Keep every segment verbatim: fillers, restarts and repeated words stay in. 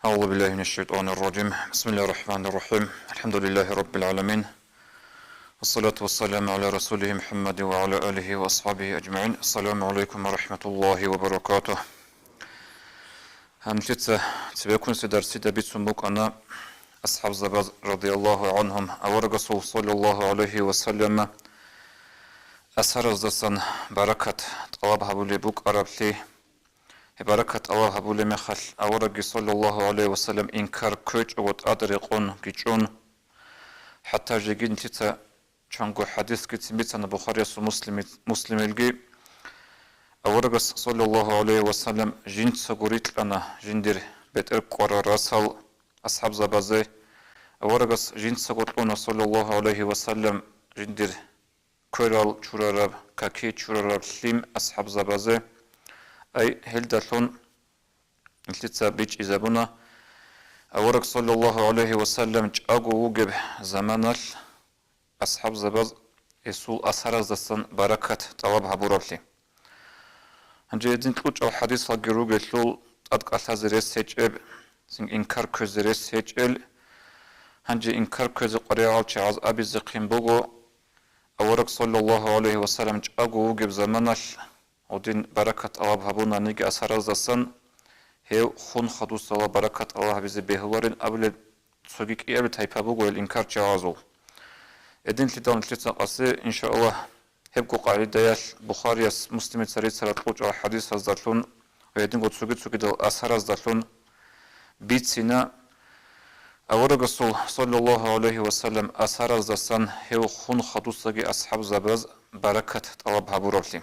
أعوذ بالله من الشيطان الرجيم. بسم الله الرحمن الرحيم. الحمد لله رب العالمين. والصلاة والسلام على رسوله محمد وعلى آله وأصحابه أجمعين. السلام عليكم ورحمة الله وبركاته. Гьанлъица цебеккунси дарсида бицун букӀана асхӀабзабаз радияллагьу гӀанхум, аварагасул саллаллагьу гӀалайгьи ва саллама асараздасан баракат тӀалаб гьабулеб букӀараблъи. Гьеб баракат тӀалаб гьабулеб мехалъ, аварагги саллаллагьу гӀалайгьи ва саллам инкар ккечӀого тӀад рекъон гьечӀун. ХӀатта жеги нилъеца чанго хӀадисгицин бицана Бухариясул Муслими-, Муслимилги, аварагас саллаллагьу гӀалайгьи ва саллам жинцаго рикьана жиндир бетӀер кӀварал расал асхӀабзабазе. Аварагас жинцаго кьуна саллаллагьу гӀалайгьи ва саллам жиндир кверал чурараб, какие чурараб лъим асхӀабзабазе. Ай, гьелдалъун нилъеца бичӀчӀизабуна, авараг саллаллагьу гӀалайгьи ва саллам чӀаго вугеб заманалъ асхӀабзабаз гьесул асараздасан баракат тӀалаб гьабураблъи. Гьанже гьедин кьучӀал хӀадисалги ругелъул, тӀадкӀалъазе рес гьечӀеб, цин инкар кквезе рес гьечӀел, гьанже инкар кквезе къваригӀал чагӀаз абизе хъин буго, авараг саллаллагьу гӀалайгьи ва саллам чӀаго вугеб заманалъ гьедин баракат тӀалаб гьабунаниги асараздасан, гьев хун хадусала баракат тӀалаб гьабизе бегьуларин абулеб цоги кӀиабилеб тайпа буго гьел инкарчагӀазул. Гьединлъидал нилъеца къасе, иншааллагь, гьебго къагӀидаялъ Бухарияс, Муслимица рицарал кьучӀал хӀадисаздалъун ва гьединго цоги-цогидал асараздалъун бицина, аварагасул саллаллагьу гӀалайгьи ва саллам асараздасан гьев хун хадусаги асхӀабзабаз баракат тӀалаб гьабураблъи.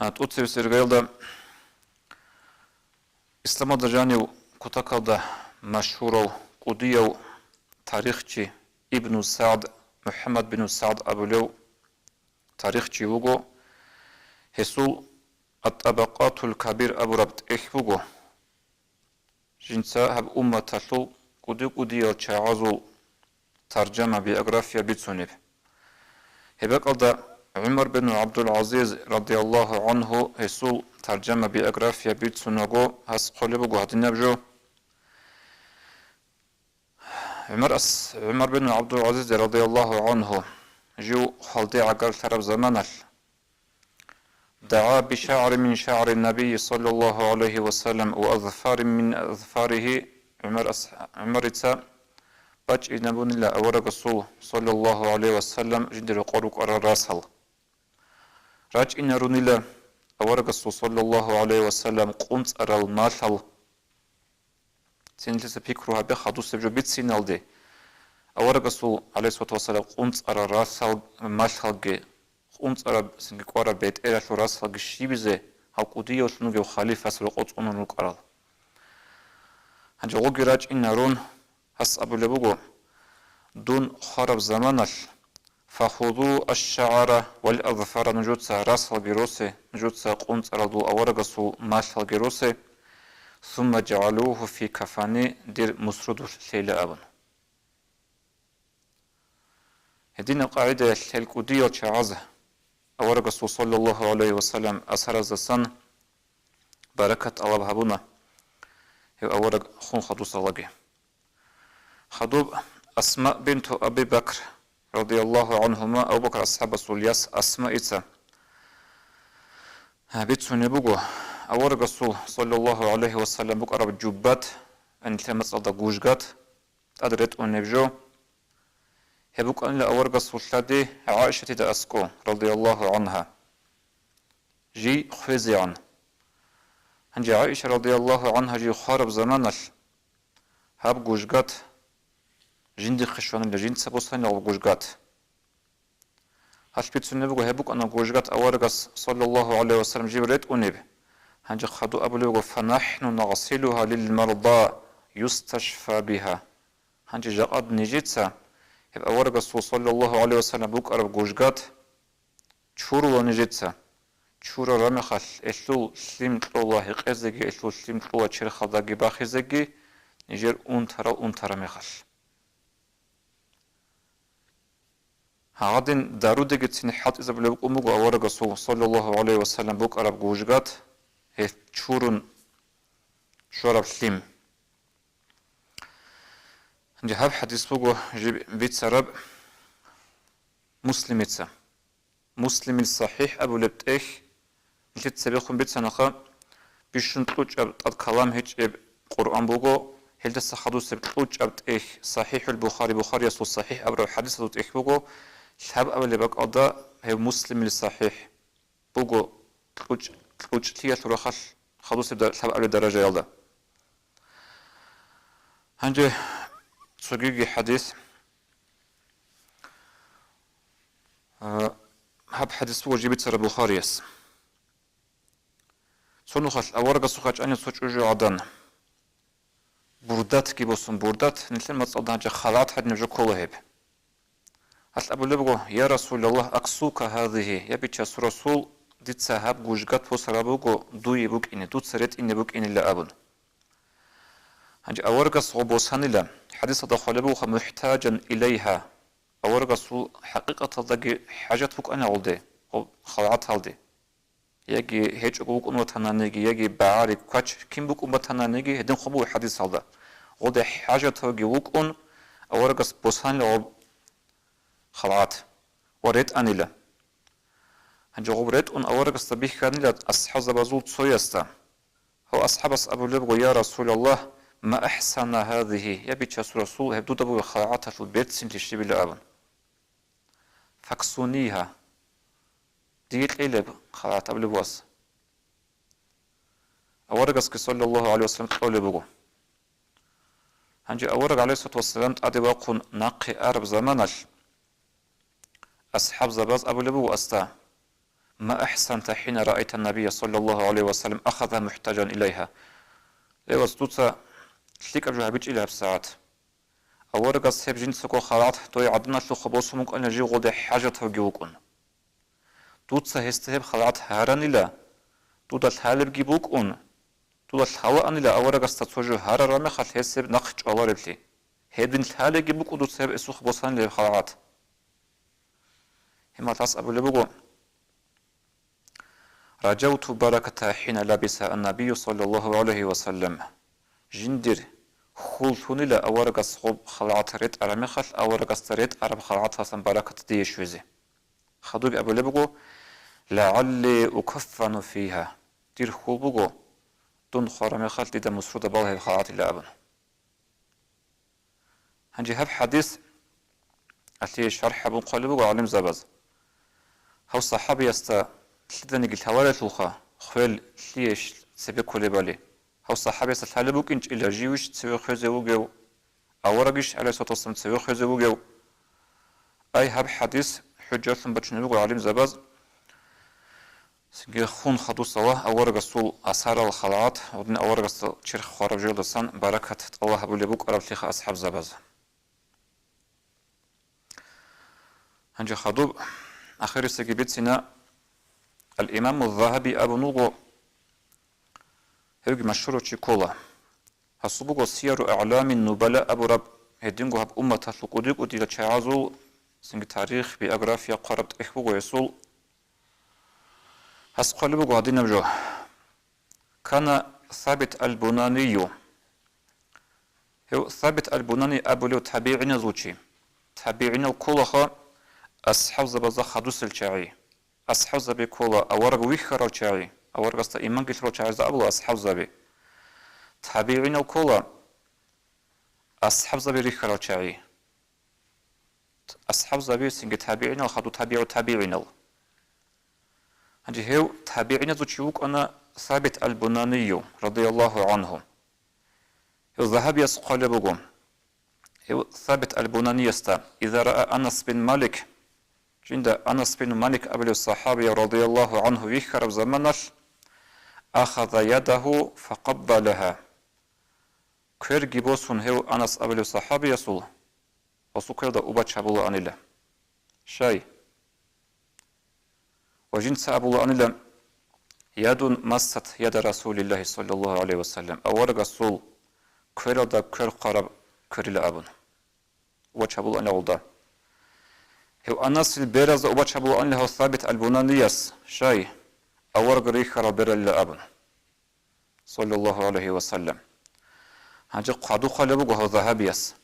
А, тӀоцебесеб иргаялда исламалда жанив кутакалда машгьурав кӀудияв тарихчи Ибну СагӀд, МухӀаммад бину СагӀд абулев тарихчи вуго. Гьесул Ат-ТӀабакъатул Кабир абураб тӀехь буго. Жинца гьаб умматалъул кӀуди-кӀудиял чагӀазул таржама, биография бицунеб. Гьеб бакӀалда ГӀумар бин ГӀабдул-ГӀазиз радияллагьу гӀанхӀу гьесул таржама, биография бицунаго, гьас хъвалеб буго гьадинаб жо. ГӀумар ас-, ГӀумар бин ГӀабдул-ГӀазиз радияллагьу гӀанхӀу жив хвалде гӀагарлъараб заманалъ, دعا بشعر من شعر النبي صلى الله عليه وسلم وأظفار من أظفاره. ГӀумар ас-, ГӀумарица бачӀинабунила аварагасул саллаллагьу гӀалайгьи ва саллам жиндир рокъор рукӀарал расал. РачӀинарунила аварагасул саллаллагьу гӀалайгьи ва саллам къунцӀарал малъал. Цинлъица пикру гьабе хадусеб жо бициналде, аварагасул, гӀалайгьиссалату вассалам, къунцӀарал расал, малъалги, къунцӀараб цинги кӀвараб бетӀералъул расалги щибизе гьав кӀудияв вугев халифас рокъо цӀунун рукӀарал. Гьанже гъоги рачӀинарун, гьас абулеб буго: «Дун хвараб заманалъ, فخذوا الشعر والأظفار, нужеца расалги росе, нужеца къунцӀарал дул аварагасул малъалги росе, ثم اجعلوه في كفني, дир мусрудулъ лъейила», – абун. Гьединаб къагӀидаялъ гьел кӀудиял чагӀаз аварагасул саллаллагьу гӀалайгьи ва саллам асараздасан баракат тӀалаб гьабуна, гьев авараг хун хадусалаги. Хадуб Асма бинту Аби Бакр, радияллагьу гӀанхӀума, Абу Бакр асхӀабасул яс Асмаица бицунеб буго, аварагасул, саллаллагьу гӀалайгьи ва саллам, букӀараб жуббат, гьанилъа мацӀалда гужгат, тӀад ретӀунеб жо. Гьеб букӀанила аварагасул лъади ГӀаишатида аскӀо, радияллагьу гӀанхӀа. Жий хвезегӀан. Гьанже ГӀаиша, радияллагьу гӀанхӀа, жий хвараб заманалъ, гьаб гужгат жиндихъе щванила, жинца босанила гъаб гужгат. Гьалъ бицунеб буго, гьеб букӀана гужгат аварагас, саллаллагьу гӀалайгьи ва саллам, жиб ретӀунеб. Гьанже хадуб абулеб буго: «فنحن نغسلها للمرضى يستشفى بها». Гьанже жакъад нижеца гьеб аварагасул, саллаллагьу гӀалайгьи ва саллам, букӀараб гужгат чурула нижеца. Чурараб мехалъ, гьелъул лъим кьола гьекъезеги, гьелъул лъим кьола черхалдаги бахизеги, нижер унтарал унтараб мехалъ. Гьагъадин дарудегицин хӀалтӀизабулеб букӀун буго аварагасул, саллаллагьу гӀалайгьи ва саллам, букӀараб гужгат, гьеб чурун, щвараб лъим. Гьанже гьаб хӀадис буго жиб бицараб Муслимица. Муслимил СахӀихӀ абулеб тӀехь, нилъер цебехун бицанаха, бищун кьучӀаб тӀад калам гьечӀеб Къуръан буго, гьелдаса хадусеб кьучӀаб тӀехь СахӀихӀул Бухари, Бухариясул СахӀихӀ абураб хӀадисазул тӀехь буго, лъабабилеб бакӀалда гьев Муслимил СахӀихӀ буго кьучӀ-, кьучӀлъиялъул рахъалъ хадусеб да-, лъабабилеб даражаялда. Гьанже цогиги хӀадис. А, гьаб хӀадис буго жиб бицараб Бухарияс. Цо нухалъ аварагасухъа чӀана цо чӀужугӀадан. Бурдатги босун, бурдат, нилъер мацӀалда гьанже халгӀат гьадинаб жо ккола гьеб. Гьалъ абулеб буго: «Я Расулаллагь, аксука гьазихи», я Бичасул Расул, дица гьаб гужгат босараб буго дуе букӀине, дуца ретӀине букӀинила абун. Гьанже аварагас гъо босанила, хӀадисалда хъвалеб бугоха: «МухӀтажан илайгьа», аварагасул хӀакъикъаталдаги хӀажат букӀана гъолде, гъо халгӀаталде. Яги гьечӀого вукӀун ватананиги, яги багӀари квач кин букӀун батананиги, гьединхъун буго хӀадисалда. Гъолде хӀажатавги вукӀун, аварагас босанила гъоб халгӀат ва ретӀанила. Гьанже гъоб ретӀун аварагасда бихьанила асхӀабзабазул цоясда. Гьав асхӀабас абулебго: «Я Расулаллагь, ма ахӀсана гьазихи», я Бичасул Расул, гьеб дуда буго халгӀаталъул берцинлъи щибила абун. «Факсунигьа», дие кьелеб халгӀат абулеб вас. Аварагасги, саллаллагьу гӀалайгьи вассалам, кьолеб буго. Гьанже авараг, гӀалайгьиссалату вассалам, тӀаде вахъун нахъе араб заманалъ, асхӀабзабаз абулеб буго асда: «Ма ахӀсанта хӀина раайта набия, саллаллагьу гӀалайгьи вассалам, ахаза мухӀтажан илайгьа». Ле, вас, дуца лъикӀаб жо гьабичӀила гьабсагӀат. Аварагас гьеб жинцаго халгӀат дой гӀаданалъухъа босун букӀана жив гъоде хӀажатавги вукӀун. Дуца гьесда гьеб халгӀат гьаранила, дуда лъалебги букӀун, дуда лъалаанила аварагасда цо жо гьарараб мехалъ гьес гьеб нахъ чӀвалареблъи. Гьедин лъалеги букӀун дуца гьеб эсухъ босанила гьеб халгӀат. Гьеб мехалъ абулеб буго: «Ражавту бараката хӀина лабиса ан-набию саллаллагьу гӀалайгьи ва саллам». Жиндир хьул лъунила аварагас гъоб халгӀат ретӀараб мехалъ, аварагасда ретӀараб халгӀаталъан баракат дие щвезе. Хадуб абулеб буго: «ЛагӀалли укаффану фигьа». Дир хьул буго, дун хвараб мехалъ дида мусруда балагьеб халгӀатила абун. Гьанже гьаб хӀадис алъие шархӀ гьабун хъвалеб буго гӀалимзабаз. Гьав сахӀабиясда лъиданиги лъаларелъулха, хвел лъие щ-, цебе кколебали. Гьав сахӀабиясда лъалеб букӀинчӀила, живищ цеве хвезе вугев, аварагищ, гӀалайгьиссалату вассалам, цеве хвезе вугев. Ай, гьаб хӀадис хӀужжалъун бачунеб буго гӀалимзабаз. Цинги хун хадусала аварагасул асарал халгӀат, гьудин аварагасда черх хвараб жоялдасан баракат тӀалаб гьабулеб букӀараблъиха асхӀабзабаз. Гьанже хадуб ахирисеги бицина, ал-Имаму Загьаби абун вуго, гьевги машгьурав чи ккола. Гьасул буго Сияру АгӀламин Нубала абураб, гьединго гьаб умматалъул кӀуди-кӀудиял чагӀазул, цинги тарих, биография хъвараб тӀехь буго гьесул. Гьас хъвалеб буго гьадинаб жо. Кана Сабит аль-Бунанию. Гьев Сабит аль-Бунани абулев табигӀиназул чи. ТабигӀинал кколаха асхӀабзабазда хадусел чагӀи. АсхӀабзаби ккола авараг вихьарал чагӀи, аварагасда иман гилъурал чагӀазда абула асхӀабзаби. ТабигӀинал ккола асхӀабзаби рихьарал чагӀи. АсхӀабзаби, цинги табигӀинал, хадуб табигӀу табигӀинал. Гьанже гьев табигӀиназул чи вукӀана Сабит аль-Бунанию, радияллагьу гӀангьу. Гьев Загьабияс хъвалеб буго, гьев Сабит аль-Бунаниясда: «Иза раа Анас бин Малик», жинда Анас бин Малик абулев сахӀабияв, радияллагьу гӀангьу, вихьараб заманалъ, «ахаза ядагьу факъаббалагьа». Кверги босун гьев Анас абулев сахӀабиясул, гьасул кверда убач гьабулаанила. Щай? Ва жинца абулаанила: «Ядун массат яда Расулиллагьи саллаллагьу гӀалайгьи ва саллам», аварагасул квералда квер хъвараб кверила абун. Убач гьабулаанила гъолда. Гьев Анасил беразда убач гьабулаанила гьав Сабит аль-Бунанияс, щай? Авараг рихьарал бералила абун. Саллаллагьу гӀалайгьи ва саллам. Гьанже хъвадухъалеб буго гьав Загьабияс: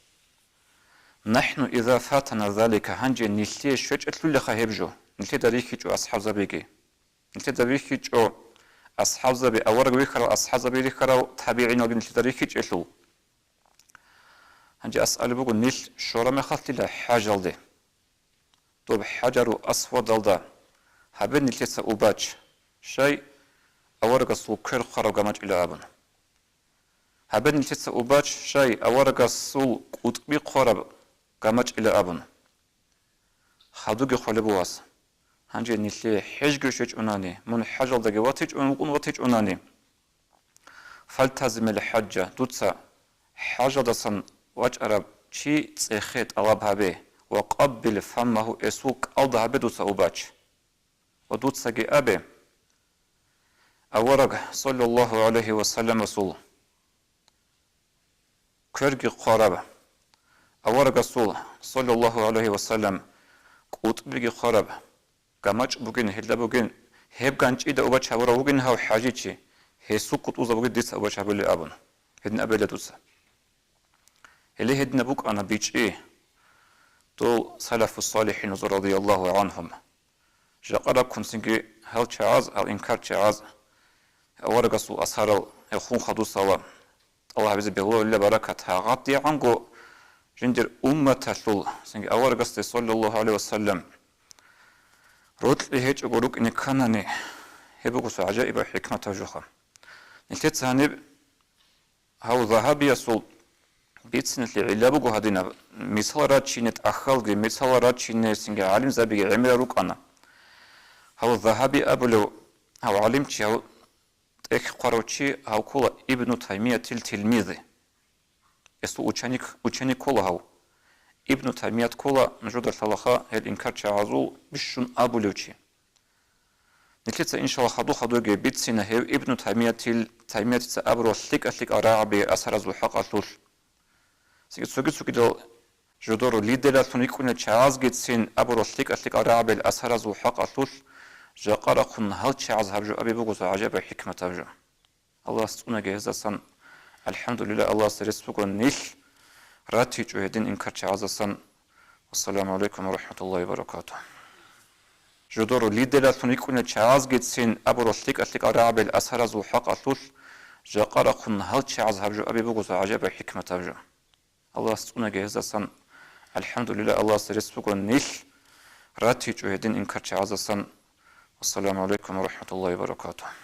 «НахӀну иза фатана залика», гьанже нилъее щвечӀелъулеха гьеб жо, нилъеда рихьичӀо асхӀабзабиги. Нилъеда рихьичӀо асхӀабзаби, авараг вихьарал асхӀабзаби рихьарал табигӀиналги нилъеда рихьичӀелъул. Гьанже асъали буго, нилъ щвараб мехалъ дила хӀажалде, доб ХӀажарул Асвадалда гьабе нилъеца убач, щай аварагасул квер хъвараб гамачӀила абун. Гьабе нилъеца убач, щай аварагасул кӀутӀби хъвараб гамачӀила абун. Хадуги хъвалеб буго гьас. Гьанже нилъее хӀежги щвечӀунани, мун хӀажалдаги ватичӀун вукӀун ватичӀунани. «Фальтазимил хӀажжа», дуца хӀажалдасан вачӀарав чи цӀехе тӀалаб гьабе, «ва къаббил фаммагьу», эсул кӀалда гьабе дуца убач. Ва дуцаги абе, авараг, саллаллагьу гӀалайгьи ва салламасул кверги хъвараб, аварагасул, саллаллагьу гӀалайгьи ва саллам, кӀутӀбиги хъвараб гамачӀ бугин, гьелда бугин, гьеб ганчӀида убач гьабурав вугин гьав хӀажичи, гьесул кутӀузда бугин дица убач гьабулеб абун, гьедин абила дуца. Гьеле гьединаб букӀана бичӀчӀи дол салафу-салихӀиназул радияллагьу гӀанхум. Жакъа раккун цинги гьал чагӀаз, гьал инкар чагӀаз, аварагасул асарал гьев хун хадусала, тӀалаб гьабизе бегьуларила баракат гьагъадигӀанго жиндир умматалъул, цинги аварагасде, саллаллагьу гӀалайгьи ва саллам, рокьи гьечӀого рукӀине кканани, гьеб буго цо гӀажаибаб хӀикматаб жоха. Нилъеца гьаниб гьав Загьабиясул бициналъе гӀилла буго гьадинаб, мисал рачине тӀахьалги, мисал рачине цинги гӀалимзабиги гӀемерал рукӀана. Гьав Загьаби абулев гьав гӀалимчи, гьав тӀехь хъварав чи, гьав ккола Ибну Таймиятил тилмиз. Гьесул ученик, ученик ккола гьав. Ибну Таймият ккола нужеда лъалаха гьел инкар чагӀазул бищун абулев чи. Нилъеца, иншаллагь, хадур-хадурги бицина гьев Ибну Таймиятил, Таймиятица абурал лъикӀа-лъикӀал рагӀаби асаразул хӀакъалъулъ. Цинги цоги-цогидал жодор лидераллъун рикӀкӀунел чагӀазгицин абурал лъикӀа-лъикӀал рагӀабил асаразул хӀакъалъулъ жакъа рахъун гьал чагӀаз гьаб жо аби буго цо гӀажаибаб хӀикматаб жо. Аллагьас цӀунаги гьездасан, алхӀамдулиллагь, Аллагьасда рес буго нилъ ратичӀо гьедин инкар чагӀаздасан. Вассаламу гӀалайкум ва рахӀматуллагьи ва баракатугь. Жодор лидераллъун рикӀкӀунел чагӀазгицин абурал лъикӀа-лъикӀал рагӀабил асаразул хӀакъалъулъ жакъа рахъун гьал чагӀаз гьаб жо аби буго цо гӀажаибаб хӀикматаб жо. Аллагьас цӀунаги гьездасан, алхӀамдулиллагь, Аллагьасда рес буго нилъ ратичӀо гьедин инкар чагӀаздасан. Вассаламу гӀалайкум ва рахӀматуллагьи ва баракатугь.